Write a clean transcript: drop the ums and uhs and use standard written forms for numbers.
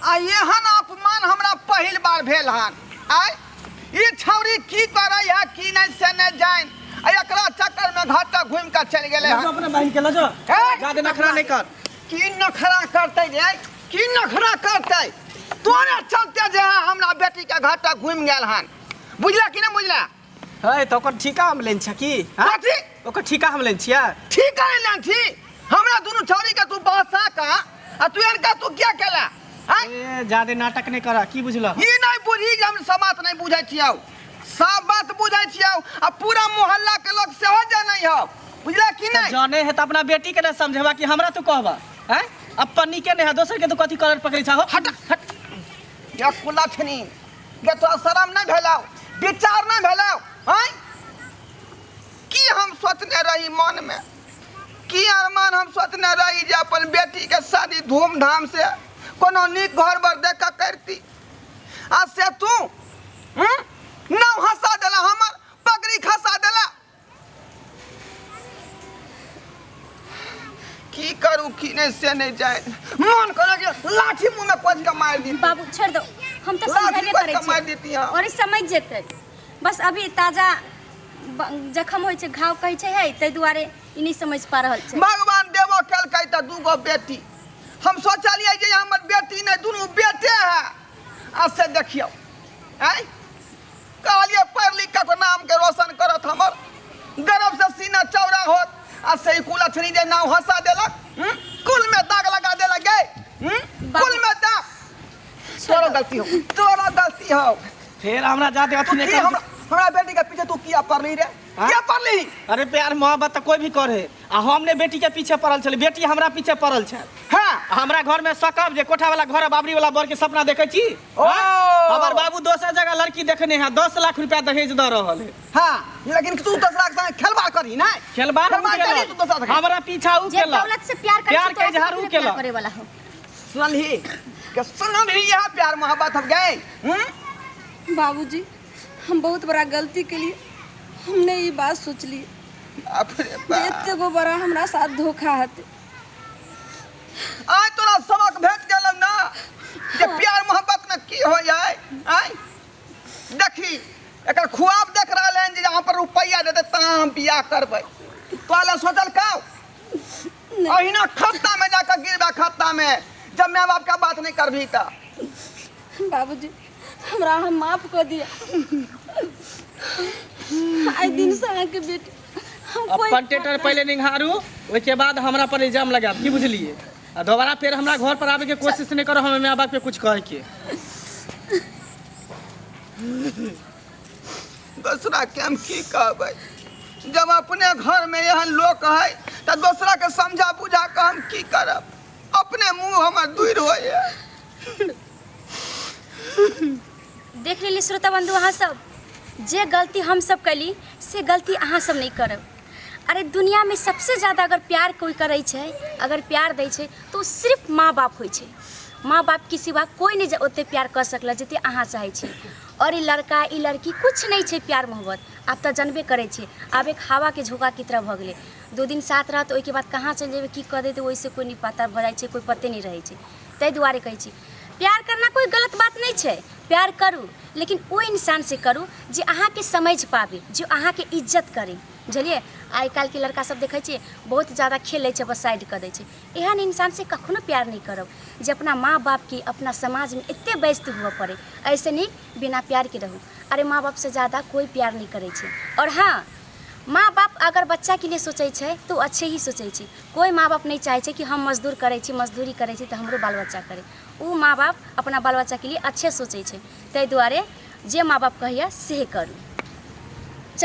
आ एहन अपमान हमरा पहिल बार भेल हन। आय ई छौरी की करै है की नहीं से नहीं जान, आ एकरा चक्कर में घर तक घूम के चल गेले लऽ हन। जो अपना बहिन के लऽ जो। ए! जादे नखरा नहीं कर। की नखरा करते रे, की नखरा करते? तोरे चलते जे है हमरा बेटी के घर तक घूम गेल हन, बुझला कि नहीं बुझला? है तऽ ओकर ठीका हम लेने छियै की? हाँ? कथी? ओकर ठीका हम लेने छियै। ठीका लेने छी? हमरा दुनू छौरी के तू बहसा का आ तू एनका तू क्या केला? आँय? ए, जादे नाटक नहीं कर, की बुझल? ई नहीं बुझी जे हम सब बात नहीं बुझै छियौ, सब बात बुझै छियौ आ पूरा मोहल्ला के लोग सेहो जानै हौ, बुझला कि नहीं? जाने है तऽ अपना बेटी के नहीं समझेबा कि हमरा तू कहबा? हैं? अपन नीके नहीं है, दोसर के तू कथी करल पकड़ै छा हो? हट हट ये कुलछनी, ये तोरा शरम नहीं भेलौ, विचार नहीं भेलौ? आँय, की हम सोचने रही मन में, की अरमान हम सोचने रही जे अपन बेटी के शादी धूमधाम से कोनो नीक घर बर देख के करती, आ से तू नाव हंसा देला, हमर पगड़ी खसा देला। की करू की नहीं से नहीं जाए, मन करे कि लाठी मुंह में कोच के मार दी। बाबू छोड़ दो, हम तो लाठी समझेबे कोच करै के मार छियै देती हम। और ई समझ जेतै बस, अभी ताजा जखम होइ छै, घाव कहै छै है, ताहि दुआरे ई नहि समझ पा रहल छै। भगवान देबो केलकै तऽ दूगो बेटी, हम सोचलियै जे हमर बेटी नहि दुनू बेटे है, आ से देखियौ आँय, कहलियै पढ़ि लिख कऽ नामके रोशन करत, हमर गर्व से सीना चौड़ा होत, आ से ई कुलक्षणी जे नाव हंसा देलक, हम्म? कुल में दाग लगा देलक गे, हम्म? कुल में दाग। तोरो गलती हो, तोरो गलती हो। फेर हमरा जादे तू अथी नहीं की कर। हमरा हमरा बेटी के पीछे तू किया पड़ली रे? हाँ? किया पड़ली? अरे प्यार मोहब्बत तऽ कोई भी करे, आ हम ने बेटी के पीछे पड़ल छली, बेटी हमरा पीछे पड़ल छै। हाँ। हमरा घर में सकब जे कोठा वाला घर बाबरी वाला बर के सपना देखै छी? ओ! हाँ? हमर बाबू दोसर जगह लड़की देखने है, 10 लाख रुपया दहेज दऽ रहल है। हाँ, लेकिन तू दोसरा के संग खेलबा करी ना? खेलबा खेलबा हम केलक। करी तू दोसरा के। हमरा पीछा उ जे केलक। दौलत से प्यार करै प्यार छै, के तोरा से इजहार उ कखनो प्यार केलक। करे वाला हो। सुनलही के सुनलही यह प्यार मोहब्बत हम गए? हम्म? बाबूजी हम बहुत बड़ा गलती के लिए हमने ये बात सोच ली। बाप रे बाप। एते गो बड़ा हमरा साथ धोखा हते। आय तोरा सबक भेट गेलौ ना जे प्यार मोहब्बत में की हो जाए। आय देखी एकर खुआब देख रहल हन जे जहाँ पर रुपैया देते तहाँ हम बियाह करबै। तोरा सोचल काउ अहिना खत्ता में जाकर गिरबा खत्ता में, जब माय बाप का बात नहीं करबी त। बाबूजी हमरा अहाँ माफ कर दिया, आइ दिन से अहाँके बेटी हम कोई अपन टेटर पहले निहारू, ओहिके बाद हमरा पर इल्जाम लगाब, की बुझलिए? आ दोबारा फेर हमरा घर पर आबे के कोशिश नहीं करो, हमें माय बाप के कुछ कहे के। दोसरा के हम की कहबै, जब अपने घर में एहन लोग है तो दोसरा के समझा बुझा के हम की करब? अपने मुंह हमर दूर होइए। देख लेली श्रोता बंधु अहाँ सब, जे गलती हम सब कैली से गलती अहाँ सब नहीं करब। अरे दुनिया में सबसे ज़्यादा अगर प्यार कोई करै छै, अगर प्यार दै छै तो ओ सिर्फ माँ बाप होइ छै। माँ बाप के सिवा कोई नहीं ओते प्यार कर सकला जते अहाँ चाहै छी। और ई लड़का ई लड़की कुछ नहीं छै प्यार मोहब्बत, आब तऽ जनबे करै छै, आब एक हवा के झोंका की तरह भऽ गेलै। 2 दिन साथ रहत ओहिके बाद कहाँ चलि जेबै, की कऽ देतै, ओहिसँ कोइ नहि पता भऽ जाइ छै, कोइ पते नहि रहै छै। ताहि दुआरे कहै छी प्यार करना कोइ गलत बात नहि छै, प्यार करू लेकिन ओहि इंसानसँ करू जे अहाँके समझि पाबै, जे अहाँके इज्जत करै, बुझलियै? आइ काल्हिके लड़का सब देखै छियै बहुत जादा खेलै छै, बस साइड कऽ दै छै। एहन इंसानसँ कखनो प्यार नहि करब जे अपना माँ बापके अपना समाजमे एते बेइज्जत हुअ पड़ै। एहिसँ नीक बिना प्यारके रहू। अरे माँ बापसँ जादा कोइ प्यार नहि करै छै। आओर हँ, माँ बाप अगर बच्चाके लिए सोचै छै तऽ ओ अच्छे ही सोचै छै। कोइ माँ बाप नहि चाहै छै कि हम मजदूर करै छी, मजदूरी करै छी तऽ हमरो बाल बच्चा करै। ओ माँ बाप अपना बाल बच्चाके लिए अच्छे सोचै छै। ताहि दुआरे जे माँ बाप कहैए सेहे करू।